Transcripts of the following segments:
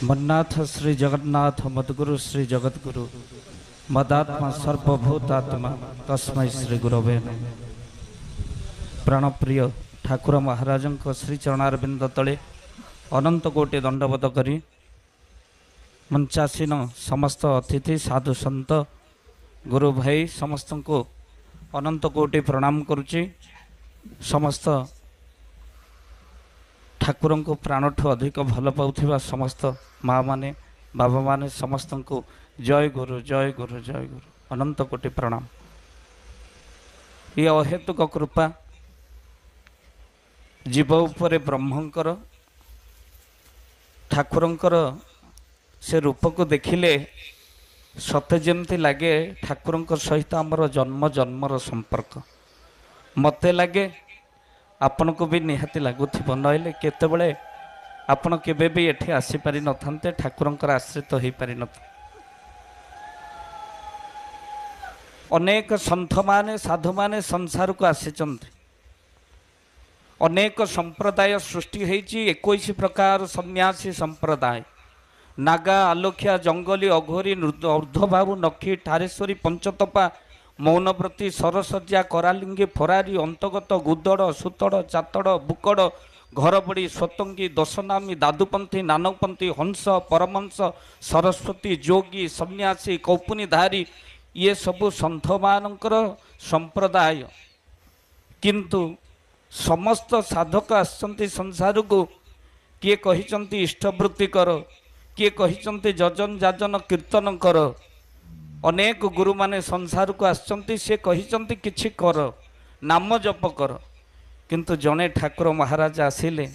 ମନ୍ନାଥ ଶ୍ରୀ ଜଗନ୍ନାଥ ମଦ୍ଗୁରୁ ଶ୍ରୀ ଜଗଦ୍ଗୁରୁ ମଦାତ୍ମା ସର୍ବଭୂତାତ୍ମା ତସ୍ମୈ ଶ୍ରୀ ଗୁରବେ ନମଃ। ପ୍ରାଣପ୍ରିୟ ଠାକୁର ମହାରାଜଙ୍କ ଶ୍ରୀ ଚରଣାରବିନ୍ଦ ତଳେ ଅନନ୍ତ କୋଟି ଦଣ୍ଡବତ କରି ମଞ୍ଚାସୀନ ସମସ୍ତ ଅତିଥି ସାଧୁ ସନ୍ଥ ଗୁରୁ ଭାଇ ସମସ୍ତଙ୍କୁ ଅନନ୍ତ କୋଟି ପ୍ରଣାମ କରୁଛି। ସମସ୍ତ ଠାକୁରଙ୍କୁ ପ୍ରାଣଠୁ ଅଧିକ ଭଲ ପାଉଥିବା ସମସ୍ତ ମାଆମାନେ ବାବାମାନେ ସମସ୍ତଙ୍କୁ ଜୟ ଗୁରୁ ଜୟ ଗୁରୁ ଜୟ ଗୁରୁ, ଅନନ୍ତ କୋଟି ପ୍ରଣାମ। ଇଏ ଅହେତୁକ କୃପା ଜୀବ ଉପରେ ବ୍ରହ୍ମଙ୍କର ଠାକୁରଙ୍କର ସେ ରୂପକୁ ଦେଖିଲେ ସତେ ଯେମିତି ଲାଗେ ଠାକୁରଙ୍କ ସହିତ ଆମର ଜନ୍ମ ଜନ୍ମର ସମ୍ପର୍କ। ମୋତେ ଲାଗେ, ଆପଣଙ୍କୁ ବି ନିହାତି ଲାଗୁଥିବ, ନହେଲେ କେତେବେଳେ ଆପଣ କେବେ ବି ଏଠି ଆସିପାରିନଥାନ୍ତେ, ଠାକୁରଙ୍କର ଆଶ୍ରିତ ହୋଇପାରିନଥାନ୍ତେ। ଅନେକ ସନ୍ଥମାନେ ସାଧୁମାନେ ସଂସାରକୁ ଆସିଛନ୍ତି, ଅନେକ ସମ୍ପ୍ରଦାୟ ସୃଷ୍ଟି ହେଇଛି, 21 ପ୍ରକାର ସନ୍ନ୍ୟାସୀ ସମ୍ପ୍ରଦାୟ, ନାଗା, ଆଲୋଖିଆ, ଜଙ୍ଗଲୀ, ଅଘୋରୀ, ଊର୍ଦ୍ଧ୍ୱବାହୁ, ନଖି, ଠାରେଶ୍ୱରୀ, ପଞ୍ଚତପା, ମୌନବ୍ରତୀ, ସରସଜ୍ଜା, କରାଲିଙ୍ଗୀ, ଫରାରୀ, ଅନ୍ତଗତ, ଗୁଦଡ଼, ସୁତଡ଼, ଚାତଡ଼, ବୁକଡ଼, ଘରବଡ଼ି, ସ୍ୱତଙ୍ଗୀ, ଦଶନାମୀ, ଦାଦୁପନ୍ଥୀ, ନାନକପନ୍ଥୀ, ହଂସ, ପରମହଂସ, ସରସ୍ୱତୀ, ଯୋଗୀ, ସନ୍ନ୍ୟାସୀ, କୌପୁନୀଧାରୀ, ଇଏ ସବୁ ସନ୍ଥମାନଙ୍କର ସମ୍ପ୍ରଦାୟ। କିନ୍ତୁ ସମସ୍ତ ସାଧକ ଆସିଛନ୍ତି ସଂସାରକୁ। କିଏ କହିଛନ୍ତି ଇଷ୍ଟବୃତ୍ତି କର, କିଏ କହିଛନ୍ତି ଯଜନ ଯାଜନ କୀର୍ତ୍ତନ କର। ଅନେକ ଗୁରୁମାନେ ସଂସାରକୁ ଆସିଛନ୍ତି, ସେ କହିଛନ୍ତି କିଛି କର, ନାମ ଜପ କର। କିନ୍ତୁ ଜଣେ ଠାକୁର ମହାରାଜ ଆସିଲେ,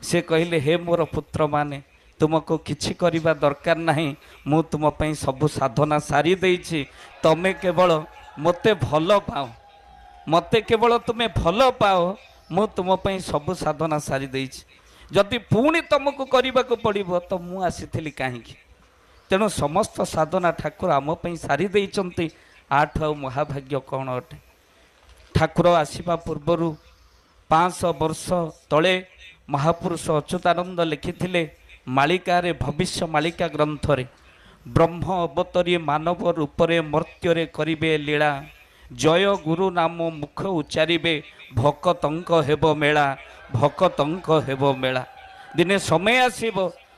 ସେ କହିଲେ ହେ ମୋର ପୁତ୍ରମାନେ, ତୁମକୁ କିଛି କରିବା ଦରକାର ନାହିଁ, ମୁଁ ତୁମ ପାଇଁ ସବୁ ସାଧନା ସାରି ଦେଇଛି, ତମେ କେବଳ ମୋତେ ଭଲ ପାଅ, ମୋତେ କେବଳ ତୁମେ ଭଲ ପାଅ, ମୁଁ ତୁମ ପାଇଁ ସବୁ ସାଧନା ସାରି ଦେଇଛି। ଯଦି ପୁଣି ତୁମକୁ କରିବାକୁ ପଡ଼ିବ ତ ମୁଁ ଆସିଥିଲି କାହିଁକି? ତେଣୁ ସମସ୍ତ ସାଧନା ଠାକୁର ଆମ ପାଇଁ ସାରି ଦେଇଛନ୍ତି। ଆଠୁ ଆଉ ମହାଭାଗ୍ୟ କ'ଣ ଅଟେ? ଠାକୁର ଆସିବା ପୂର୍ବରୁ 500 ବର୍ଷ ତଳେ ମହାପୁରୁଷ ଅଚ୍ୟୁତାନନ୍ଦ ଲେଖିଥିଲେ ମାଳିକାରେ, ଭବିଷ୍ୟ ମାଳିକା ଗ୍ରନ୍ଥରେ, ବ୍ରହ୍ମ ଅବତରୀ ମାନବ ରୂପରେ ମର୍ତ୍ତ୍ୟରେ କରିବେ ଲୀଳା, ଜୟ ଗୁରୁ ନାମ ମୁଖ ଉଚ୍ଚାରିବେ, ଭକତଙ୍କ ହେବ ମେଳା, ଭକତଙ୍କ ହେବ ମେଳା। ଦିନେ ସମୟ ଆସିବ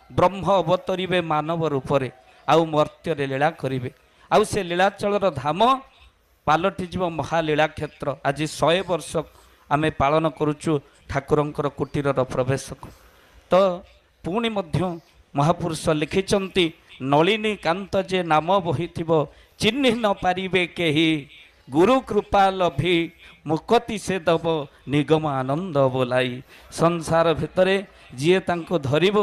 ବ୍ରହ୍ମ ଅବତରିବେ ମାନବ ରୂପରେ ଆଉ ମର୍ତ୍ତ୍ୟରେ ଲୀଳା କରିବେ, ଆଉ ସେ ଲୀଳାଚଳର ଧାମ ପାଲଟିଯିବ ମହାଲୀଳା କ୍ଷେତ୍ର। ଆଜି 100 ବର୍ଷ ଆମେ ପାଳନ କରୁଛୁ ଠାକୁରଙ୍କର କୁଟୀରର ପ୍ରବେଶକୁ। ତ ପୁଣି ମଧ୍ୟ ମହାପୁରୁଷ ଲେଖିଛନ୍ତି, ନଳିନୀ କାନ୍ତ ଯେ ନାମ ବହିଥିବ ଚିହ୍ନି ନ ପାରିବେ କେହି, ଗୁରୁ କୃପା ଲଭି ମୁକତି ସେ ଦବ ନିଗମ ଆନନ୍ଦ ବୋଲାଇ। ସଂସାର ଭିତରେ ଯିଏ ତାଙ୍କୁ ଧରିବ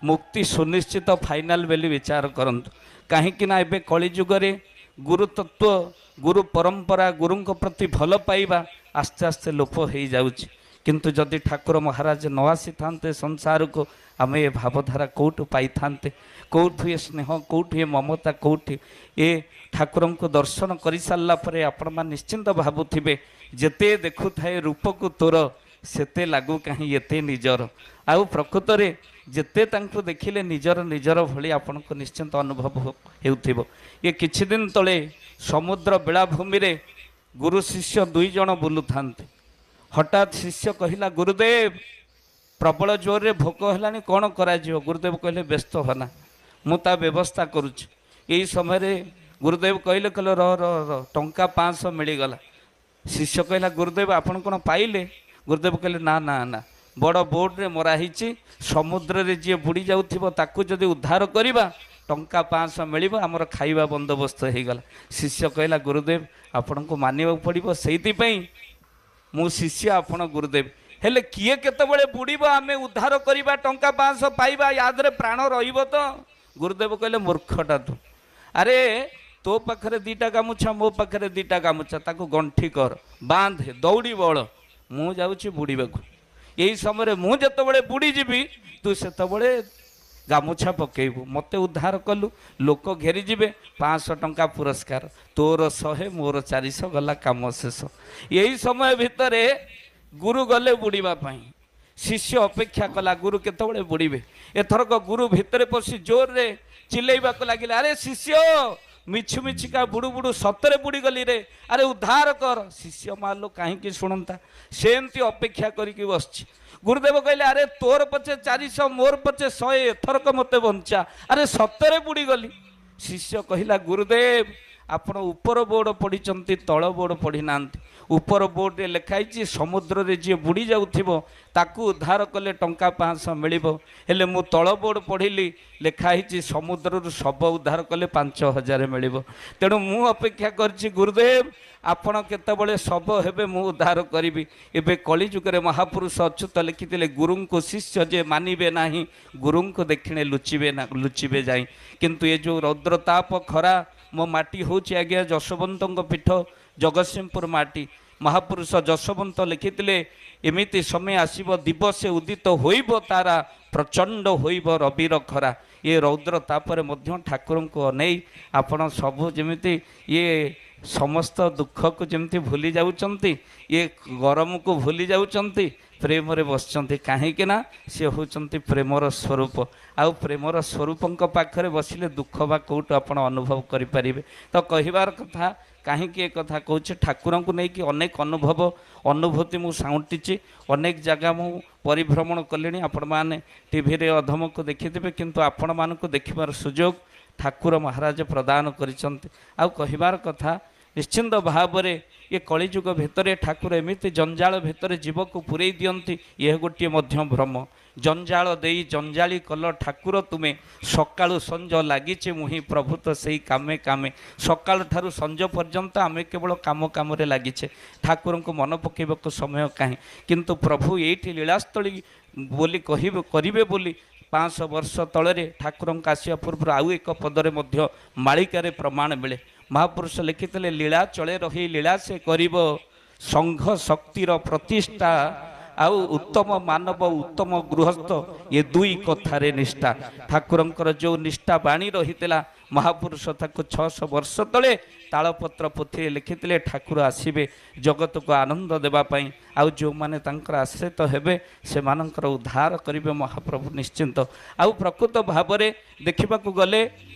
ମୁକ୍ତି ସୁନିଶ୍ଚିତ, ଫାଇନାଲ ବୋଲି ବିଚାର କରନ୍ତୁ। କାହିଁକି ନା ଏବେ କଳିଯୁଗରେ ଗୁରୁତତ୍ତ୍ୱ, ଗୁରୁ ପରମ୍ପରା, ଗୁରୁଙ୍କ ପ୍ରତି ଭଲ ପାଇବା ଆସ୍ତେ ଆସ୍ତେ ଲୋପ ହେଇଯାଉଛି। କିନ୍ତୁ ଯଦି ଠାକୁର ମହାରାଜ ନ ଆସିଥାନ୍ତେ ସଂସାରକୁ, ଆମେ ଏ ଭାବଧାରା କେଉଁଠୁ ପାଇଥାନ୍ତେ? କେଉଁଠୁ ଏ ସ୍ନେହ, କେଉଁଠୁ ଏ ମମତା, କେଉଁଠି ଏ ଠାକୁରଙ୍କୁ ଦର୍ଶନ କରିସାରିଲା ପରେ ଆପଣମାନେ ନିଶ୍ଚିନ୍ତ ଭାବୁଥିବେ, ଯେତେ ଦେଖୁଥାଏ ରୂପକୁ ତୋର, ସେତେ ଲାଗୁ କାହିଁ ଏତେ ନିଜର। ଆଉ ପ୍ରକୃତରେ ଯେତେ ତାଙ୍କୁ ଦେଖିଲେ ନିଜର ନିଜର ଭଳି ଆପଣଙ୍କୁ ନିଶ୍ଚିନ୍ତ ଅନୁଭବ ହେଉଥିବ। ଇଏ କିଛି ଦିନ ତଳେ ସମୁଦ୍ର ବେଳାଭୂମିରେ ଗୁରୁ ଶିଷ୍ୟ 2 ଜଣ ବୁଲୁଥାନ୍ତି। ହଠାତ୍ ଶିଷ୍ୟ କହିଲା, ଗୁରୁଦେବ ପ୍ରବଳ ଜୋରରେ ଭୋକ ହେଲାଣି, କ'ଣ କରାଯିବ? ଗୁରୁଦେବ କହିଲେ, ବ୍ୟସ୍ତ ହନା, ମୁଁ ତା ବ୍ୟବସ୍ଥା କରୁଛି। ଏଇ ସମୟରେ ଗୁରୁଦେବ କହିଲେ, କହିଲେ ରହ ରହ ରହ, ଟଙ୍କା 500 ମିଳିଗଲା। ଶିଷ୍ୟ କହିଲା, ଗୁରୁଦେବ ଆପଣ କ'ଣ ପାଇଲେ? ଗୁରୁଦେବ କହିଲେ, ନା ନା ନା, ବଡ଼ ବୋର୍ଡ଼ରେ ମରା ହେଇଛି, ସମୁଦ୍ରରେ ଯିଏ ବୁଡ଼ି ଯାଉଥିବ ତାକୁ ଯଦି ଉଦ୍ଧାର କରିବା ଟଙ୍କା 500 ମିଳିବ, ଆମର ଖାଇବା ବନ୍ଦୋବସ୍ତ ହେଇଗଲା। ଶିଷ୍ୟ କହିଲା, ଗୁରୁଦେବ ଆପଣଙ୍କୁ ମାନିବାକୁ ପଡ଼ିବ, ସେଇଥିପାଇଁ ମୁଁ ଶିଷ୍ୟ, ଆପଣ ଗୁରୁଦେବ। ହେଲେ କିଏ କେତେବେଳେ ବୁଡ଼ିବ ଆମେ ଉଦ୍ଧାର କରିବା, ଟଙ୍କା 500 ପାଇବା, ୟା ଦେହରେ ପ୍ରାଣ ରହିବ ତ? ଗୁରୁଦେବ କହିଲେ, ମୂର୍ଖଟା ତୁ, ଆରେ ତୋ ପାଖରେ 2ଟା ଗାମୁଛା, ମୋ ପାଖରେ 2ଟା ଗାମୁଛା, ତାକୁ ଗଣ୍ଠି କର, ବାନ୍ଧେ, ଦୌଡ଼ି ବଳ, ମୁଁ ଯାଉଛି ବୁଡ଼ିବାକୁ। ଏଇ ସମୟରେ ମୁଁ ଯେତେବେଳେ ବୁଡ଼ିଯିବି ତୁ ସେତେବେଳେ ଗାମୁଛା ପକେଇବୁ, ମୋତେ ଉଦ୍ଧାର କଲୁ, ଲୋକ ଘେରିଯିବେ, 500 ଟଙ୍କା ପୁରସ୍କାର, ତୋର 100 ମୋର 400, ଗଲା କାମ ଶେଷ। ଏଇ ସମୟ ଭିତରେ ଗୁରୁ ଗଲେ ବୁଡ଼ିବା ପାଇଁ, ଶିଷ୍ୟ ଅପେକ୍ଷା କଲା ଗୁରୁ କେତେବେଳେ ବୁଡ଼ିବେ। ଏଥରକ ଗୁରୁ ଭିତରେ ପଶି ଜୋରରେ ଚିଲେଇବାକୁ ଲାଗିଲେ, ଆରେ ଶିଷ୍ୟ, ମିଛୁ ମିଛିକା ବୁଡ଼ୁ ବୁଡ଼ୁ ସତରେ ବୁଡ଼ିଗଲି ରେ, ଆରେ ଉଦ୍ଧାର କର। ଶିଷ୍ୟ ମାଲୋ କାହିଁକି ଶୁଣନ୍ତା, ସେମିତି ଅପେକ୍ଷା କରିକି ବସିଛି। ଗୁରୁଦେବ କହିଲେ, ଆରେ ତୋର ପଛେ 400, ମୋର ପଛେ 100, ଏଥରକ ମୋତେ ବଞ୍ଚା, ଆରେ ସତରେ ବୁଡ଼ିଗଲି। ଶିଷ୍ୟ କହିଲା, ଗୁରୁଦେବ, ଆପଣ ଉପର ବୋର୍ଡ଼ ପଢ଼ିଛନ୍ତି, ତଳ ବୋର୍ଡ଼ ପଢ଼ିନାହାନ୍ତି। ଉପର ବୋର୍ଡ଼ରେ ଲେଖା ହେଇଛି ସମୁଦ୍ରରେ ଯିଏ ବୁଡ଼ି ଯାଉଥିବ ତାକୁ ଉଦ୍ଧାର କଲେ ଟଙ୍କା 500 ମିଳିବ। ହେଲେ ମୁଁ ତଳ ବୋର୍ଡ଼ ପଢ଼ିଲି, ଲେଖା ହେଇଛି ସମୁଦ୍ରରୁ ଶବ ଉଦ୍ଧାର କଲେ 5000 ମିଳିବ। ତେଣୁ ମୁଁ ଅପେକ୍ଷା କରିଛି ଗୁରୁଦେବ, ଆପଣ କେତେବେଳେ ଶବ ହେବେ ମୁଁ ଉଦ୍ଧାର କରିବି। ଏବେ କଳିଯୁଗରେ ମହାପୁରୁଷ ଅଚ୍ୟୁତ ଲେଖିଥିଲେ, ଗୁରୁଙ୍କୁ ଶିଷ୍ୟ ଯେ ମାନିବେ ନାହିଁ, ଗୁରୁଙ୍କୁ ଦେଖିଣେ ଲୁଚିବେ ନା ଲୁଚିବେ ଯାଇ। କିନ୍ତୁ ଏ ଯେଉଁ ରୌଦ୍ରତାପ ଖରା, ମୋ ମାଟି ହେଉଛି ଆଜ୍ଞା ଯଶୋବନ୍ତଙ୍କ ପୀଠ ଜଗତସିଂହପୁର ମାଟି। ମହାପୁରୁଷ ଯଶୋବନ୍ତ ଲେଖିଥିଲେ, ଏମିତି ସମୟ ଆସିବ ଦିବସେ ଉଦିତ ହୋଇବ ତାରା, ପ୍ରଚଣ୍ଡ ହୋଇବ ରବିର ଖରା। ଏ ରୌଦ୍ର ତାପରେ ମଧ୍ୟ ଠାକୁରଙ୍କୁ ଅନେଇ ଆପଣ ସବୁ ଯେମିତି ଇଏ ସମସ୍ତ ଦୁଃଖକୁ ଯେମିତି ଭୁଲି ଯାଉଛନ୍ତି, ଇଏ ଗରମକୁ ଭୁଲି ଯାଉଛନ୍ତି, ପ୍ରେମରେ ବସିଛନ୍ତି। କାହିଁକି ନା ସେ ହେଉଛନ୍ତି ପ୍ରେମର ସ୍ୱରୂପ। ଆଉ ପ୍ରେମର ସ୍ୱରୂପଙ୍କ ପାଖରେ ବସିଲେ ଦୁଃଖ ବା କେଉଁଠୁ ଆପଣ ଅନୁଭବ କରିପାରିବେ? ତ କହିବାର କଥା, କାହିଁକି ଏ କଥା କହୁଛି, ଠାକୁରଙ୍କୁ ନେଇକି ଅନେକ ଅନୁଭବ ଅନୁଭୂତି ମୁଁ ସାଉଁଟିଛି, ଅନେକ ଜାଗା ମୁଁ ପରିଭ୍ରମଣ କଲିଣି। ଆପଣମାନେ ଟିଭିରେ ଅଧମକୁ ଦେଖିଥିବେ, କିନ୍ତୁ ଆପଣମାନଙ୍କୁ ଦେଖିବାର ସୁଯୋଗ ଠାକୁର ମହାରାଜ ପ୍ରଦାନ କରିଛନ୍ତି। ଆଉ କହିବାର କଥା, ନିଶ୍ଚିନ୍ତ ଭାବରେ ଏ କଳିଯୁଗ ଭିତରେ ଠାକୁର ଏମିତି ଜଞ୍ଜାଳ ଭିତରେ ଜୀବକୁ ପୂରେଇ ଦିଅନ୍ତି, ଇଏ ଗୋଟିଏ ମଧ୍ୟ ଭ୍ରମ। ଜଞ୍ଜାଳ ଦେଇ ଜଞ୍ଜାଳି କଲ ଠାକୁର ତୁମେ, ସକାଳୁ ସଞ୍ଜ ଲାଗିଛି ମୁହିଁ ପ୍ରଭୁ ତ ସେଇ କାମେ କାମେ। ସକାଳୁ ଠାରୁ ସଞ୍ଜ ପର୍ଯ୍ୟନ୍ତ ଆମେ କେବଳ କାମ କାମରେ ଲାଗିଛେ, ଠାକୁରଙ୍କୁ ମନ ପକାଇବାକୁ ସମୟ କାହିଁ? କିନ୍ତୁ ପ୍ରଭୁ ଏଇଠି ଲୀଳାସ୍ଥଳୀ ବୋଲି କହିବେ କରିବେ ବୋଲି 500 ବର୍ଷ ତଳରେ ଠାକୁରଙ୍କ ଆସିବା ପୂର୍ବରୁ ଆଉ ଏକ ପଦରେ ମଧ୍ୟ ମାଳିକାରେ ପ୍ରମାଣ ମିଳେ। ମହାପୁରୁଷ ଲେଖିଥିଲେ, ଲୀଳା ଚଳେ ରହି ଲୀଳା ସେ କରିବ ସଂଘ ଶକ୍ତିର ପ୍ରତିଷ୍ଠା, ଆଉ ଉତ୍ତମ ମାନବ ଉତ୍ତମ ଗୃହସ୍ଥ ଏ ଦୁଇ କଥାରେ ନିଷ୍ଠା। ଠାକୁରଙ୍କର ଯେଉଁ ନିଷ୍ଠା ବାଣୀ ରହିଥିଲା, ମହାପୁରୁଷ ତାକୁ 600 ବର୍ଷ ତଳେ ତାଳପତ୍ର ପୋଥିରେ ଲେଖିଥିଲେ, ଠାକୁର ଆସିବେ ଜଗତକୁ ଆନନ୍ଦ ଦେବା ପାଇଁ, ଆଉ ଯେଉଁମାନେ ତାଙ୍କର ଆଶ୍ରିତ ହେବେ ସେମାନଙ୍କର ଉଦ୍ଧାର କରିବେ ମହାପ୍ରଭୁ ନିଶ୍ଚିନ୍ତ। ଆଉ ପ୍ରକୃତ ଭାବରେ ଦେଖିବାକୁ ଗଲେ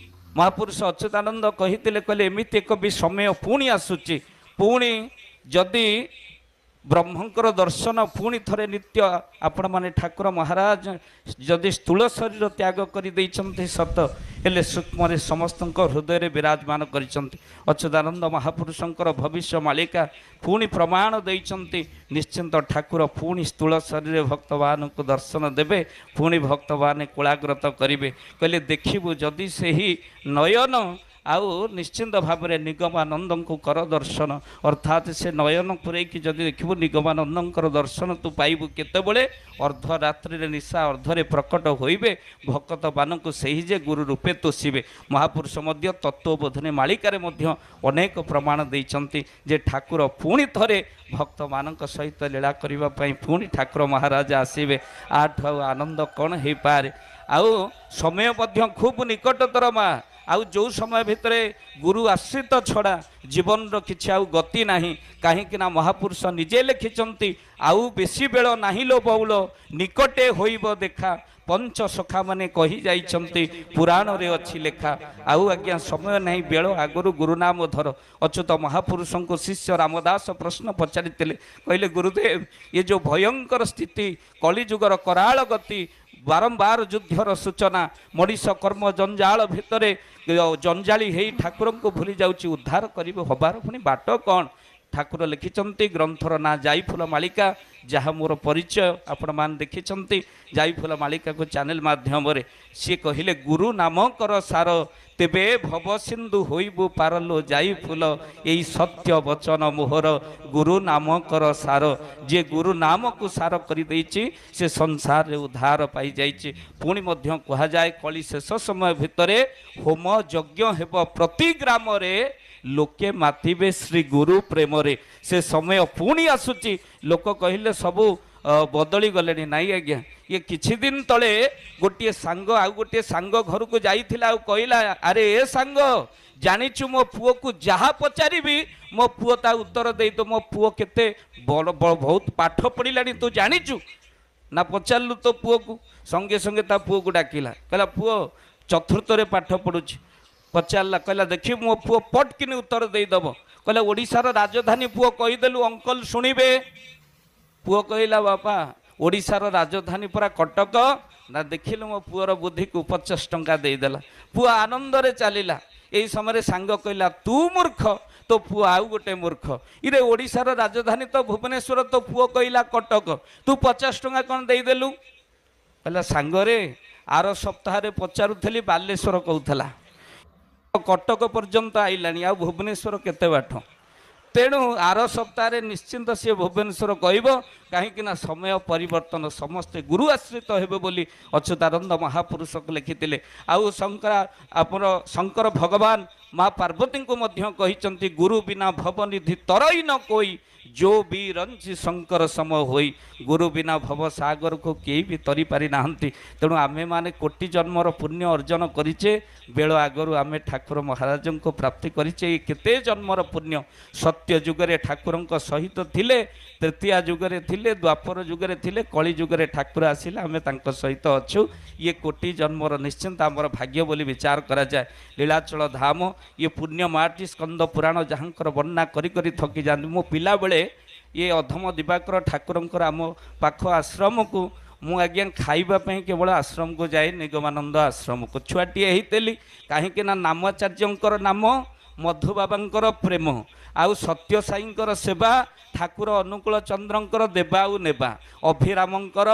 ମହାପୁରୁଷ ଅଚ୍ୟୁତାନନ୍ଦ କହିଥିଲେ, କହିଲେ ଏମିତି ଏକ ବି ସମୟ ପୁଣି ଆସୁଛି, ପୁଣି ଯଦି ବ୍ରହ୍ମଙ୍କର ଦର୍ଶନ ପୁଣି ଥରେ ନିତ୍ୟ ଆପଣମାନେ ଠାକୁର ମହାରାଜ ଯଦି ସ୍ଥୂଳ ଶରୀର ତ୍ୟାଗ କରିଦେଇଛନ୍ତି ସତ, ହେଲେ ସୂକ୍ଷ୍ମରେ ସମସ୍ତଙ୍କ ହୃଦୟରେ ବିରାଜମାନ କରିଛନ୍ତି। ଅଚ୍ୟୁତାନନ୍ଦ ମହାପୁରୁଷଙ୍କର ଭବିଷ୍ୟ ମାଳିକା ପୁଣି ପ୍ରମାଣ ଦେଇଛନ୍ତି, ନିଶ୍ଚିନ୍ତ ଠାକୁର ପୁଣି ସ୍ଥୂଳ ଶରୀରରେ ଭକ୍ତମାନଙ୍କୁ ଦର୍ଶନ ଦେବେ, ପୁଣି ଭକ୍ତମାନେ କୋଳାଗ୍ରତ କରିବେ। କହିଲେ ଦେଖିବୁ ଯଦି ସେହି ନୟନ, ଆଉ ନିଶ୍ଚିନ୍ତ ଭାବରେ ନିଗମାନନ୍ଦଙ୍କୁ କର ଦର୍ଶନ। ଅର୍ଥାତ୍ ସେ ନୟନ ପୂରେଇକି ଯଦି ଦେଖିବୁ ନିଗମାନନ୍ଦଙ୍କର ଦର୍ଶନ ତୁ ପାଇବୁ। କେତେବେଳେ? ଅର୍ଦ୍ଧରାତ୍ରିରେ ନିଶା ଅର୍ଦ୍ଧରେ ପ୍ରକଟ ହୋଇବେ, ଭକ୍ତମାନଙ୍କୁ ସେହି ଯେ ଗୁରୁ ରୂପେ ତୋଷିବେ। ମହାପୁରୁଷ ମଧ୍ୟ ତତ୍ତ୍ୱବୋଧନୀ ମାଳିକାରେ ମଧ୍ୟ ଅନେକ ପ୍ରମାଣ ଦେଇଛନ୍ତି ଯେ ଠାକୁର ପୁଣି ଥରେ ଭକ୍ତମାନଙ୍କ ସହିତ ଲୀଳା କରିବା ପାଇଁ ପୁଣି ଠାକୁର ମହାରାଜ ଆସିବେ। ଆଠୁ ଆଉ ଆନନ୍ଦ କ'ଣ ହେଇପାରେ? ଆଉ ସମୟ ମଧ୍ୟ ଖୁବ୍ ନିକଟତର ମା। ଆଉ ଯେଉଁ ସମୟ ଭିତରେ ଗୁରୁ ଆଶ୍ରିତ ଛଡ଼ା ଜୀବନର କିଛି ଆଉ ଗତି ନାହିଁ। କାହିଁକି ନା ମହାପୁରୁଷ ନିଜେ ଲେଖିଛନ୍ତି, ଆଉ ବେଶୀ ବେଳ ନାହିଁ ଲୋ ବଉଳ, ନିକଟେ ହୋଇବ ଦେଖା। ପଞ୍ଚ ସଖା ମାନେ କହି ଯାଇଛନ୍ତି, ପୁରାଣରେ ଅଛି ଲେଖା। ଆଉ ଆଜ୍ଞା ସମୟ ନାହିଁ, ବେଳ ଆଗରୁ ଗୁରୁନାମ ଧର। ଅଚ୍ୟୁତ ମହାପୁରୁଷଙ୍କୁ ଶିଷ୍ୟ ରାମଦାସ ପ୍ରଶ୍ନ ପଚାରିଥିଲେ, କହିଲେ ଗୁରୁଦେବ, ଏ ଯେଉଁ ଭୟଙ୍କର ସ୍ଥିତି, କଳିଯୁଗର କରାଳ ଗତି, ବାରମ୍ବାର ଯୁଦ୍ଧର ସୂଚନା, ମଣିଷ କର୍ମ ଜଞ୍ଜାଳ ଭିତରେ ଜଞ୍ଜାଳି ହେଇ ଠାକୁରଙ୍କୁ ଭୁଲି ଯାଉଛି, ଉଦ୍ଧାର କରିବେ ହବାର ପୁଣି ବାଟ କ'ଣ? ଠାକୁର ଲେଖିଛନ୍ତି ଗ୍ରନ୍ଥର ନାଁ ଯାଇଫୁଲ ମାଳିକା, ଯାହା ମୋର ପରିଚୟ ଆପଣମାନେ ଦେଖିଛନ୍ତି ଯାଇଫୁଲ ମାଳିକାକୁ ଚ୍ୟାନେଲ ମାଧ୍ୟମରେ। ସିଏ କହିଲେ, ଗୁରୁ ନାମ କର ସାର, ତେବେ ଭବ ସିନ୍ଧୁ ହୋଇବୁ ପାରଲୋ ଯାଇ ଫୁଲ, ଏଇ ସତ୍ୟ ବଚନ ମୋହର, ଗୁରୁ ନାମ କର ସାର। ଯିଏ ଗୁରୁ ନାମକୁ ସାର କରିଦେଇଛି ସେ ସଂସାରରେ ଉଦ୍ଧାର ପାଇଯାଇଛି। ପୁଣି ମଧ୍ୟ କୁହାଯାଏ, କଳି ଶେଷ ସମୟ ଭିତରେ ହୋମ ଯଜ୍ଞ ହେବ ପ୍ରତି ଗ୍ରାମରେ, ଲୋକେ ମାତିବେ ଶ୍ରୀ ଗୁରୁ ପ୍ରେମରେ। ସେ ସମୟ ପୁଣି ଆସୁଛି। ଲୋକ କହିଲେ ସବୁ ବଦଳି ଗଲେଣି। ନାଇଁ ଆଜ୍ଞା, ଇଏ କିଛି ଦିନ ତଳେ ଗୋଟିଏ ସାଙ୍ଗ ଆଉ ଗୋଟିଏ ସାଙ୍ଗ ଘରକୁ ଯାଇଥିଲା, ଆଉ କହିଲା, ଆରେ ଏ ସାଙ୍ଗ, ଜାଣିଛୁ ମୋ ପୁଅକୁ ଯାହା ପଚାରିବି ମୋ ପୁଅ ତା ଉତ୍ତର ଦେଇଦବ, ମୋ ପୁଅ କେତେ ବଡ଼ ବହୁତ ପାଠ ପଢ଼ିଲାଣି ତୁ ଜାଣିଛୁ? ନା ପଚାରିଲୁ ତୋ ପୁଅକୁ। ସଙ୍ଗେ ସଙ୍ଗେ ତା ପୁଅକୁ ଡାକିଲା, କହିଲା ପୁଅ ଚତୁର୍ଥରେ ପାଠ ପଢ଼ୁଛି। ପଚାରିଲା, କହିଲା ଦେଖିବୁ ମୋ ପୁଅ ପଟକିନି ଉତ୍ତର ଦେଇଦେବ। କହିଲା ଓଡ଼ିଶାର ରାଜଧାନୀ ପୁଅ କହିଦେଲୁ, ଅଙ୍କଲ ଶୁଣିବେ। ପୁଅ କହିଲା ବାପା ଓଡ଼ିଶାର ରାଜଧାନୀ ପରା କଟକ। ନା ଦେଖିଲୁ ମୋ ପୁଅର ବୁଦ୍ଧିକୁ, 50 ଟଙ୍କା ଦେଇଦେଲା। ପୁଅ ଆନନ୍ଦରେ ଚାଲିଲା। ଏଇ ସମୟରେ ସାଙ୍ଗ କହିଲା ତୁ ମୂର୍ଖ, ତୋ ପୁଅ ଆଉ ଗୋଟେ ମୂର୍ଖ। ଇରେ ଓଡ଼ିଶାର ରାଜଧାନୀ ତ ଭୁବନେଶ୍ୱର, ତୋ ପୁଅ କହିଲା କଟକ, ତୁ 50 ଟଙ୍କା କ'ଣ ଦେଇଦେଲୁ? କହିଲା ସାଙ୍ଗରେ ଆର ସପ୍ତାହରେ ପଚାରୁଥିଲି ବାଲେଶ୍ୱର କହୁଥିଲା, କଟକ ପର୍ଯ୍ୟନ୍ତ ଆଇଲାଣି, ଆଉ ଭୁବନେଶ୍ୱର କେତେ ବାଟ? ତେଣୁ ଆର ସପ୍ତାହରେ ନିଶ୍ଚିନ୍ତ ସିଏ ଭୁବନେଶ୍ୱର କହିବ। କାହିଁକି ନା ସମୟ ପରିବର୍ତ୍ତନ, ସମସ୍ତେ ଗୁରୁ ଆଶ୍ରିତ ହେବେ ବୋଲି ଅଚ୍ୟୁତାନନ୍ଦ ମହାପୁରୁଷ ଲେଖିଥିଲେ। ଆଉ ଶଙ୍କରା ଆମର ଶଙ୍କର ଭଗବାନ ମା ପାର୍ବତୀଙ୍କୁ ମଧ୍ୟ କହିଛନ୍ତି, ଗୁରୁ ବିନା ଭବନିଧି ତରଇ ନ କୋଇ, ଯୋ ବି ରଞ୍ଚି ଶଙ୍କର ସମ ହୋଇ। ଗୁରୁ ବିନା ଭବ ସାଗରକୁ କେହି ବି ତରି ପାରିନାହାନ୍ତି। ତେଣୁ ଆମେମାନେ କୋଟି ଜନ୍ମର ପୁଣ୍ୟ ଅର୍ଜନ କରିଛେ, ବେଳ ଆଗରୁ ଆମେ ଠାକୁର ମହାରାଜଙ୍କୁ ପ୍ରାପ୍ତି କରିଛେ। ଏ କେତେ ଜନ୍ମର ପୁଣ୍ୟ! ସତ୍ୟ ଯୁଗରେ ଠାକୁରଙ୍କ ସହିତ ଥିଲେ, ତୃତୀୟା ଯୁଗରେ ଥିଲେ, ଦ୍ୱାପର ଯୁଗରେ ଥିଲେ, କଳି ଯୁଗରେ ଠାକୁର ଆସିଲେ, ଆମେ ତାଙ୍କ ସହିତ ଅଛୁ। ଇଏ କୋଟି ଜନ୍ମର ନିଶ୍ଚିନ୍ତ ଆମର ଭାଗ୍ୟ ବୋଲି ବିଚାର କରାଯାଏ। ଲୀଳାଚଳ ଧାମ ଇଏ ପୁଣ୍ୟ ମାଟି, ସ୍କନ୍ଦ ପୁରାଣ ଯାହାଙ୍କର ବର୍ଣ୍ଣନା କରି କରି ଥକି ଯାଆନ୍ତି। ମୋ ପିଲାବେଳେ ଇଏ ଅଧମ ଦିବାକର ଠାକୁରଙ୍କର ଆମ ପାଖ ଆଶ୍ରମକୁ ମୁଁ ଆଜ୍ଞା ଖାଇବା ପାଇଁ କେବଳ ଆଶ୍ରମକୁ ଯାଏ, ନିଗମାନନ୍ଦ ଆଶ୍ରମକୁ। ଛୁଆଟିଏ ହେଇଥିଲି, କାହିଁକି ନା ନାମାଚାର୍ଯ୍ୟଙ୍କର ନାମ, ମଧୁବାବାଙ୍କର ପ୍ରେମ, ଆଉ ସତ୍ୟ ସାଇଙ୍କର ସେବା, ଠାକୁର ଅନୁକୂଳ ଚନ୍ଦ୍ରଙ୍କର ଦେବା ଆଉ ନେବା, ଅଭିରାମଙ୍କର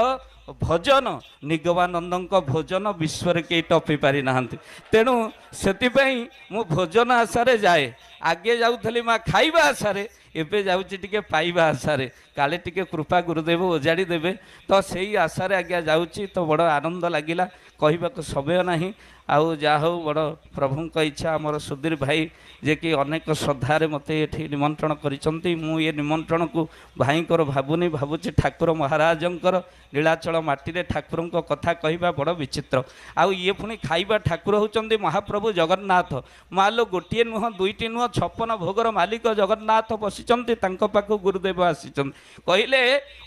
ଭଜନ, ନିଗମାନନ୍ଦଙ୍କ ଭୋଜନ ବିଶ୍ୱରେ କେହି ଟପି ପାରିନାହାନ୍ତି। ତେଣୁ ସେଥିପାଇଁ ମୁଁ ଭୋଜନ ଆଶାରେ ଯାଏ। ଆଗେ ଯାଉଥିଲି ମା ଖାଇବା ଆଶାରେ, ଏବେ ଯାଉଛି ଟିକେ ପାଇବା ଆଶାରେ, କାଳେ ଟିକେ କୃପା ଗୁରୁଦେବ ଓଜାଡ଼ି ଦେବେ, ତ ସେଇ ଆଶାରେ ଆଜ୍ଞା ଯାଉଛି। ତ ବଡ଼ ଆନନ୍ଦ ଲାଗିଲା, କହିବାକୁ ସମୟ ନାହିଁ। ଆଉ ଯାହା ହଉ, ବଡ଼ ପ୍ରଭୁଙ୍କ ଇଚ୍ଛା, ଆମର ସୁଧୀର ଭାଇ ଯିଏକି ଅନେକ ଶ୍ରଦ୍ଧାରେ ମୋତେ ଏଠି ନିମନ୍ତ୍ରଣ କରିଛନ୍ତି। ମୁଁ ଏ ନିମନ୍ତ୍ରଣକୁ ଭାଇଙ୍କର ଭାବୁନି, ଭାବୁଛି ଠାକୁର ମହାରାଜଙ୍କର। ନୀଳାଚଳ ମାଟିରେ ଠାକୁରଙ୍କ କଥା କହିବା ବଡ଼ ବିଚିତ୍ର। ଆଉ ଇଏ ପୁଣି ଖାଇବା ଠାକୁର ହେଉଛନ୍ତି ମହାପ୍ରଭୁ ଜଗନ୍ନାଥ। ମାଲୋ, ଗୋଟିଏ ନୁହଁ, ଦୁଇଟି ନୁହଁ, 56 ଭୋଗର ମାଲିକ ଜଗନ୍ନାଥ ବସିଛନ୍ତି, ତାଙ୍କ ପାଖକୁ ଗୁରୁଦେବ ଆସିଛନ୍ତି। କହିଲେ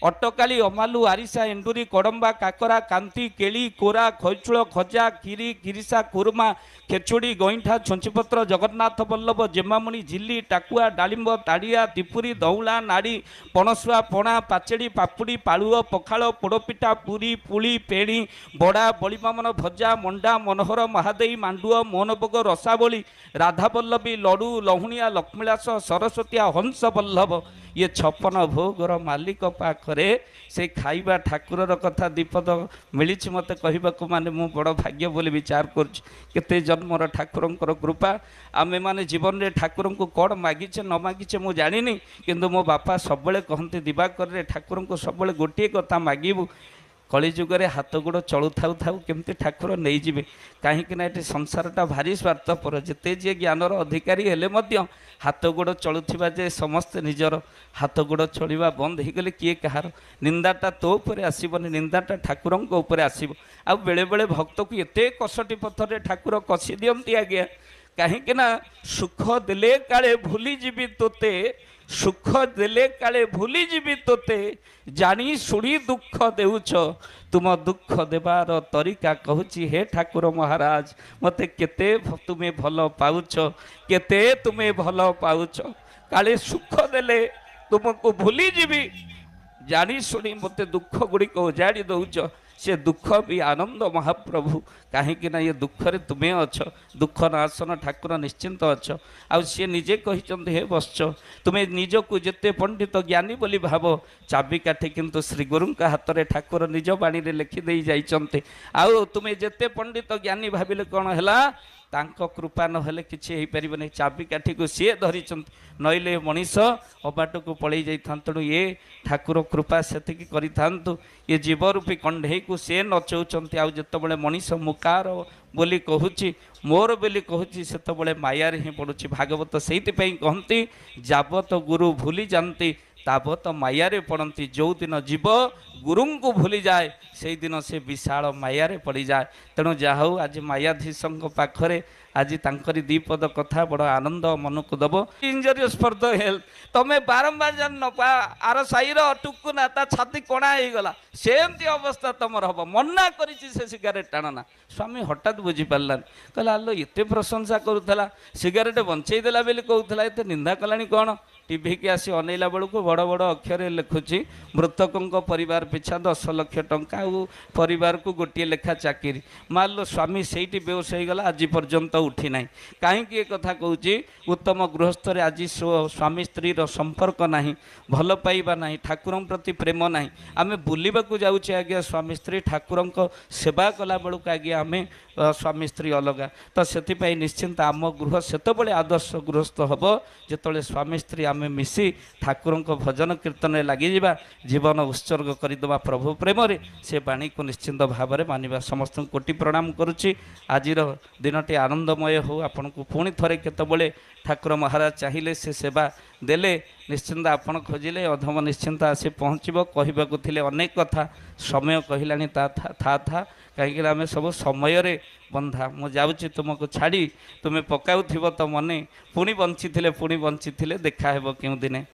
ଅଟକାଳି, ଅମାଲୁ, ଆରିସା, ଏଣ୍ଡୁରି, କଡ଼ମ୍ବା, କାକରା, କାନ୍ତି, କେଳି, କୋରା, ଖଇଚୁଳ, ଖଜା, କ୍ଷୀରି, ଖିରିସା, ଖୁରୁମା, ଖେଚୁଡ଼ି, ଗଇଁଠା, ଛୁଞ୍ଚିପତ୍ର, ଜଗନ୍ନାଥ ବଲ୍ଲଭ, ଜେମାମୁଣି, ଝିଲି, ଟାକୁଆ, ଡାଳିମ୍ବ, ତାଡ଼ିଆ, ତିପୁରୀ, ଦଉଳା, ନାଡ଼ି, ପଣସୁଆ, ପଣା, ପାଚେଡ଼ି, ପାପୁଡ଼ି, ପାଳୁଅ, ପଖାଳ, ପୋଡ଼ପିଠା, ପୁରୀ, ପୁଳି, ପେଣି, ବଡ଼ା, ବଳିବାମନ, ଭଜା, ମଣ୍ଡା, ମନୋହର, ମହାଦେଇ, ମାଣ୍ଡୁଅ, ମୋହନଭୋଗ, ରସାବଳି, ରାଧାବଲ୍ଲଭୀ, ଲଡ଼ୁ, ଲହୁଣିଆ, ଲକ୍ଷ୍ମୀଳାସ, ସରସ୍ୱତୀଆ, ହଂସ ବଲ୍ଲଭ। ଇଏ 56 ଭୋଗର ମାଲିକ ପାଖରେ ସେ ଖାଇବା ଠାକୁରର କଥା ଦ୍ୱିପଦ ମିଳିଛି ମୋତେ କହିବାକୁ, ମାନେ ମୁଁ ବଡ଼ ଭାଗ୍ୟ ବୋଲି ବିଚାର କରୁଛି। କେତେ ଜନ୍ମର ଠାକୁରଙ୍କର କୃପା। ଆମେମାନେ ଜୀବନରେ ଠାକୁରଙ୍କୁ କ'ଣ ମାଗିଛେ ନ ମାଗିଛେ ମୁଁ ଜାଣିନି, କିନ୍ତୁ ମୋ ବାପା ସବୁବେଳେ କହନ୍ତି, ଦିବାକରରେ ଠାକୁରଙ୍କୁ ସବୁବେଳେ ଗୋଟିଏ କଥା ମାଗିବୁ, କଳିଯୁଗରେ ହାତ ଗୋଡ଼ ଚଳୁଥାଉ ଥାଉ କେମିତି ଠାକୁର ନେଇଯିବେ। କାହିଁକି ନା ଏଠି ସଂସାରଟା ଭାରି ସ୍ୱାର୍ଥପର। ଯେତେ ଯିଏ ଜ୍ଞାନର ଅଧିକାରୀ ହେଲେ ମଧ୍ୟ ହାତ ଗୋଡ଼ ଚଳୁଥିବା ଯେ ସମସ୍ତେ ନିଜର, ହାତ ଗୋଡ଼ ଚଳିବା ବନ୍ଦ ହେଇଗଲେ କିଏ କାହାର? ନିନ୍ଦାଟା ତୋ ଉପରେ ଆସିବନି, ନିନ୍ଦାଟା ଠାକୁରଙ୍କ ଉପରେ ଆସିବ। ଆଉ ବେଳେବେଳେ ଭକ୍ତକୁ ଏତେ କଷଟି ପଥରରେ ଠାକୁର କଷି ଦିଅନ୍ତି ଆଜ୍ଞା, କାହିଁକି ନା ସୁଖ ଦେଲେ କାଳେ ଭୁଲିଯିବି ତୋତେ, ସୁଖ ଦେଲେ କାଳେ ଭୁଲିଯିବି ତୋତେ, ଜାଣି ଶୁଣି ଦୁଃଖ ଦେଉଛ, ତୁମ ଦୁଃଖ ଦେବାର ତରିକା କହୁଛି। ହେ ଠାକୁର ମହାରାଜ, ମୋତେ କେତେ ତୁମେ ଭଲ ପାଉଛ, କେତେ ତୁମେ ଭଲ ପାଉଛ, କାଳେ ସୁଖ ଦେଲେ ତୁମକୁ ଭୁଲିଯିବି, ଜାଣି ଶୁଣି ମୋତେ ଦୁଃଖ ଗୁଡ଼ିକ ଉଜାଡ଼ି ଦେଉଛ। ସେ ଦୁଃଖ ବି ଆନନ୍ଦ ମହାପ୍ରଭୁ, କାହିଁକି ନା ଏ ଦୁଃଖରେ ତୁମେ ଅଛ, ଦୁଃଖ ନାଶନ ଠାକୁର ନିଶ୍ଚିନ୍ତ ଅଛ। ଆଉ ସିଏ ନିଜେ କହିଛନ୍ତି, ହେ ବତ୍ସ, ତୁମେ ନିଜକୁ ଯେତେ ପଣ୍ଡିତ ଜ୍ଞାନୀ ବୋଲି ଭାବ, ଚାବିକାଠି କିନ୍ତୁ ଶ୍ରୀଗୁରୁଙ୍କ ହାତରେ ଠାକୁର ନିଜ ବାଣୀରେ ଲେଖିଦେଇ ଯାଇଛନ୍ତି। ଆଉ ତୁମେ ଯେତେ ପଣ୍ଡିତ ଜ୍ଞାନୀ ଭାବିଲେ କ'ଣ ହେଲା, ତାଙ୍କ କୃପା ନହେଲେ କିଛି ହେଇପାରିବନି। ଚାବିକାଠିକୁ ସିଏ ଧରିଛନ୍ତି, ନଇଲେ ମଣିଷ ଅବାଟକୁ ପଳେଇ ଯାଇଥାନ୍ତୁ। ତେଣୁ ଏ ଠାକୁର କୃପା ସେତିକି କରିଥାନ୍ତୁ। ଏ ଜୀବରୂପୀ କଣ୍ଢେଇକୁ ସିଏ ନଚଉଛନ୍ତି। ଆଉ ଯେତେବେଳେ ମଣିଷ ମୁକାର ବୋଲି କହୁଛି, ମୋର ବୋଲି କହୁଛି, ସେତେବେଳେ ମାୟାରେ ହିଁ ପଡ଼ୁଛି। ଭାଗବତ ସେଇଥିପାଇଁ କହନ୍ତି, ଯାବତ ଗୁରୁ ଭୁଲି ଯାଆନ୍ତି ତାବତ ମାୟାରେ ପଡ଼ନ୍ତି। ଯେଉଁଦିନ ଜୀବ ଗୁରୁଙ୍କୁ ଭୁଲିଯାଏ, ସେଇଦିନ ସେ ବିଶାଳ ମାୟାରେ ପଡ଼ିଯାଏ। ତେଣୁ ଯାହା ହଉ, ଆଜି ମାୟାଧୀଶଙ୍କ ପାଖରେ ଆଜି ତାଙ୍କରି ଦୁଇ ପଦ କଥା ବଡ଼ ଆନନ୍ଦ ମନକୁ ଦେବ। ଇଞ୍ଜରିୟସ୍ ଫର୍ the health. ତମେ ବାରମ୍ବାର ଜାଣିନ, ଆର ସାହିର ଟୁକୁନା ତା ଛାତି କଣା ହେଇଗଲା, ସେମିତି ଅବସ୍ଥା ତମର ହବ। ମନା କରିଛି ସେ ସିଗାରେଟ୍ ଟାଣନା। ସ୍ୱାମୀ ହଠାତ୍ ବୁଝିପାରିଲାନି, କହିଲା, ଆଲୋ, ଏତେ ପ୍ରଶଂସା କରୁଥିଲା, ସିଗାରେଟ୍ ବଞ୍ଚେଇ ଦେଲା ବୋଲି କହୁଥିଲା, ଏତେ ନିନ୍ଦା କଲାଣି କ'ଣ? ଟିଭିକି ଆସି ଅନେଇଲା ବେଳକୁ ବଡ଼ ବଡ଼ ଅକ୍ଷରରେ ଲେଖୁଛି, ମୃତକଙ୍କ ପରିବାର ପିଛା 10 ଲକ୍ଷ ଟଙ୍କା ଆଉ ପରିବାରକୁ ଗୋଟିଏ ଲେଖା ଚାକିରି। ମାଲୋ, ସ୍ୱାମୀ ସେଇଠି ବେହୋସ ହେଇଗଲା, ଆଜି ପର୍ଯ୍ୟନ୍ତ ଉଠି ନାହିଁ। କାହିଁକି ଏ କଥା କହୁଛି? ଉତ୍ତମ ଗୃହସ୍ଥରେ ଆଜି ସ୍ୱାମୀ ସ୍ତ୍ରୀର ସମ୍ପର୍କ ନାହିଁ, ଭଲ ପାଇବା ନାହିଁ, ଠାକୁରଙ୍କ ପ୍ରତି ପ୍ରେମ ନାହିଁ। ଆମେ ବୁଲିବାକୁ ଯାଉଛେ ଆଜ୍ଞା ସ୍ୱାମୀ ସ୍ତ୍ରୀ, ଠାକୁରଙ୍କ ସେବା କଲା ବେଳକୁ ଆଜ୍ଞା ଆମେ ସ୍ୱାମୀ ସ୍ତ୍ରୀ ଅଲଗା। ତ ସେଥିପାଇଁ ନିଶ୍ଚିନ୍ତ ଆମ ଗୃହ ସେତେବେଳେ ଆଦର୍ଶ ଗୃହସ୍ଥ ହେବ, ଯେତେବେଳେ ସ୍ୱାମୀ ସ୍ତ୍ରୀ ଆମେ ମିଶି ଠାକୁରଙ୍କ ଭଜନ କୀର୍ତ୍ତନରେ ଲାଗିଯିବା, ଜୀବନ ଉତ୍ସର୍ଗ କରିଦେବା ପ୍ରଭୁ ପ୍ରେମରେ, ସେ ବାଣୀକୁ ନିଶ୍ଚିନ୍ତ ଭାବରେ ମାନିବା। ସମସ୍ତଙ୍କୁ କୋଟି ପ୍ରଣାମ କରୁଛି। ଆଜିର ଦିନଟି ଆନନ୍ଦମୟ ହେଉ। ଆପଣଙ୍କୁ ପୁଣି ଥରେ କେତେବେଳେ ଠାକୁର ମହାରାଜ ଚାହିଁଲେ, ସେ ସେବା ଦେଲେ, ନିଶ୍ଚିନ୍ତ ଆପଣ ଖୋଜିଲେ ଅଧମ ନିଶ୍ଚିନ୍ତ ଆସି ପହଞ୍ଚିବ। କହିବାକୁ ଥିଲେ ଅନେକ କଥା, ସମୟ କହିଲାଣି ତା ଥା ଥା, କାହିଁକିନା ଆମେ ସବୁ ସମୟରେ ବନ୍ଧା। ମୁଁ ଯାଉଛି ତୁମକୁ ଛାଡ଼ି, ତୁମେ ପକାଉଥିବ ତ ମନେ। ପୁଣି ବଞ୍ଚିଥିଲେ, ପୁଣି ବଞ୍ଚିଥିଲେ ଦେଖା ହେବ କେଉଁ ଦିନେ।